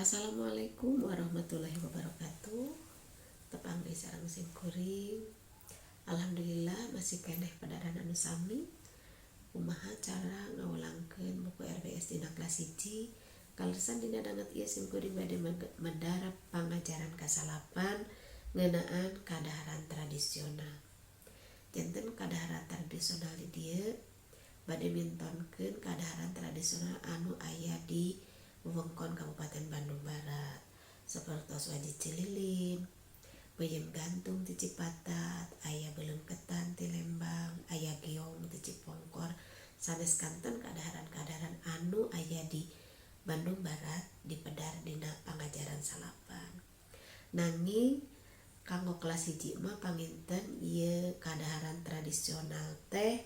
Assalamualaikum warahmatullahi wabarakatuh. Tepang deui sareng sim kuring. Alhamdulillah masih keneh padaran anu sami. Kumaha cara ngawulangkeun buku RBS dina kelas 1. Kaleresan dina danget ieu sim kuring bade medar pangajaran kasalapan ngeunaan kadaharan tradisional. Janten kadaharan tradisional di dieu bade mintonkeun kadaharan tradisional anu aya di wewengkon Kabupaten Bandung Barat, sapertos wajit cililin, peuyeum gantung ti Cipatat, aya beuleum ketan ti Lembang, aya geong ti Cipongkor, sanes kanten kadaharan-kadaharan anu aya di Bandung Barat dipedar dina pangajaran salapan. Nanging kanggo kelas 1 mah panginten ieu kadaharan tradisional teh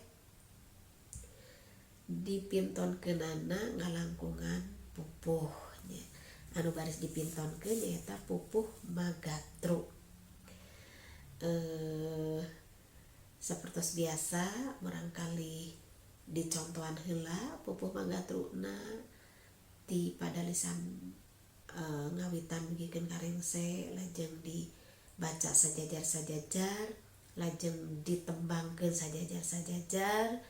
dipintonkeunana ngalangkungan pupuh nya. Anu baris dipintonkeun nyaeta pupuh magatru. Sapertos biasa, murangkalih dicontohan heula pupuh magatruna ti padalisan ngawitan dugikeun ka rengse, lajeng dibaca sajajar-sajajar, lajeng ditembangkeun sajajar-sajajar,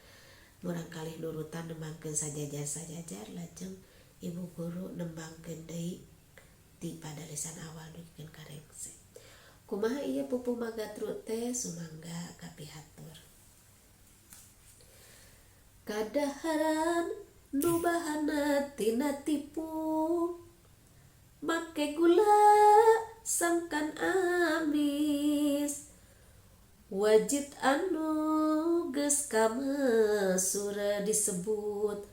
murangkalih nurutan nembangkeun sajajar-sajajar, lajeng ibu guru nembangkeun deui ti padalisan awal dugikeun ka rengse. Kumaha ieu pupuh magatru teh? Sumangga kapihatur. Kadaharan nu bahanna tina tipung, make gula sangkan amis, wajit anu geus kamasur disebut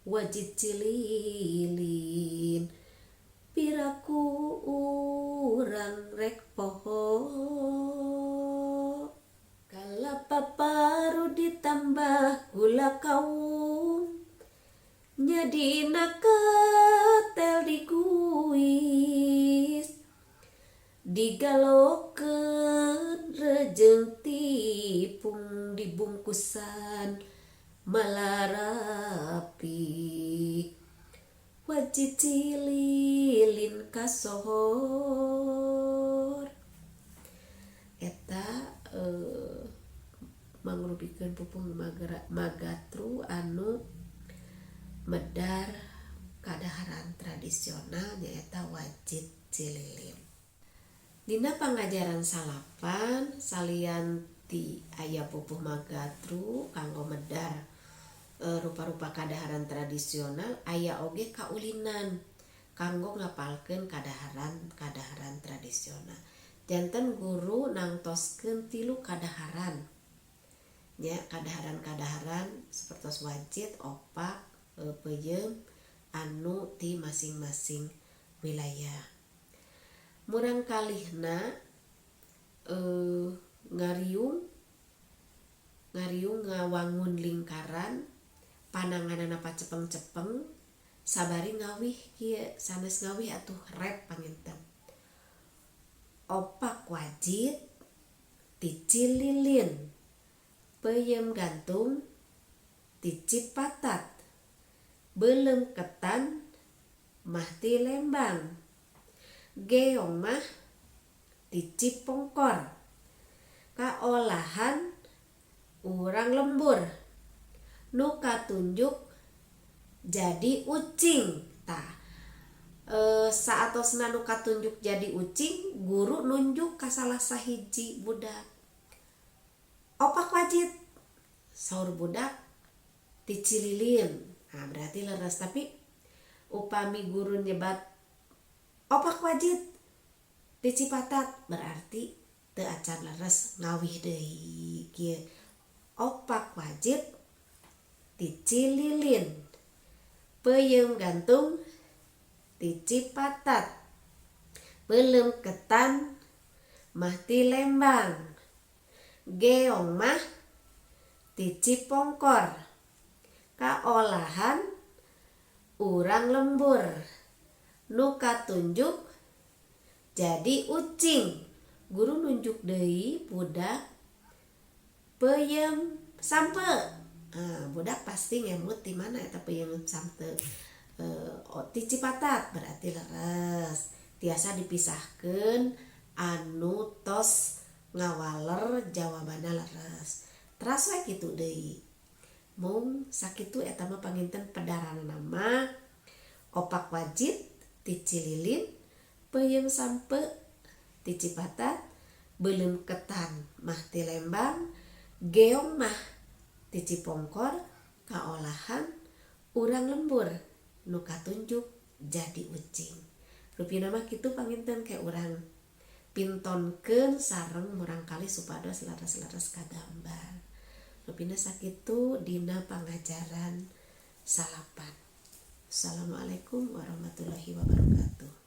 wajit cililin. Piraku urang rek poho? Kalapa parut ditambah gula kawung, nyadina katel diguis, digalokeun rejeng tipung, dibungkusan malarapi, wajit cililin kasohor. Eta mangrupikeun pupuh magatru anu medar kadaharan tradisional, nyaeta wajit cililin. Dina pangajaran salapan, salian ti aya pupuh magatru kanggo medar rupa-rupa kadaharan tradisional, aya oge kaulinan kanggo ngapalkeun kadaharan-kadaharan tradisional. Janten guru nangtoskeun tilu kadaharan nya, kadaharan-kadaharan sapertos wajit, opak, peuyeum anu ti masing-masing wilayah. Murangkalihna ngariung ngariung ngawangun lingkaran, pananganana pacepeng-cepeng sabari ngawih kieu, sanes ngawih atuh, rap panginten. Opak wajit ti Cililin, peuyeum gantung ti Cipatat, beuleum ketan mah ti Lembang, geong mah ti Cipongkor, kaolahan urang lembur, nu katunjuk jadi ucing. Tah, saatosna nu katunjuk jadi ucing, guru nunjuk ka salah sahiji budak. "Opak wajit," saur budak, "ti Cililin." Nah, berarti leres. Tapi upami guru nyebat "opak wajit ti Cipatat", berarti teu acan leres, ngawih deui kieu: "Opak wajit ti Cililin, peuyeum gantung ti Cipatat, beuleum ketan mah ti Lembang, geong mah ti Cipongkor, kaolahan urang lembur, nu katunjuk jadi ucing." Guru nunjuk deui budak, "Peuyeum sampeu." Nah, budak pasti ngemut di mana eta peuyeum sampeu. Ti Cipatat berarti leres tiasa dipisahkeun anu tos ngawaler jawabanna leres. Teras we kitu deui. Mung sakitu eta mah panginten pedaranna mah opak wajit ti Cililin, peuyeum sampeu ti Cipatat, beuleum ketan mah ti Lembang, geong mah ti Cipongkor, kaolahan urang lembur nu katunjuk jadi ucing. Rupina mah kitu panginten ke urang pintonkeun sareng murangkalih supados leres-leres kagambar. Rupina sakitu dina pangajaran 9. Assalamualaikum warahmatullahi wabarakatuh.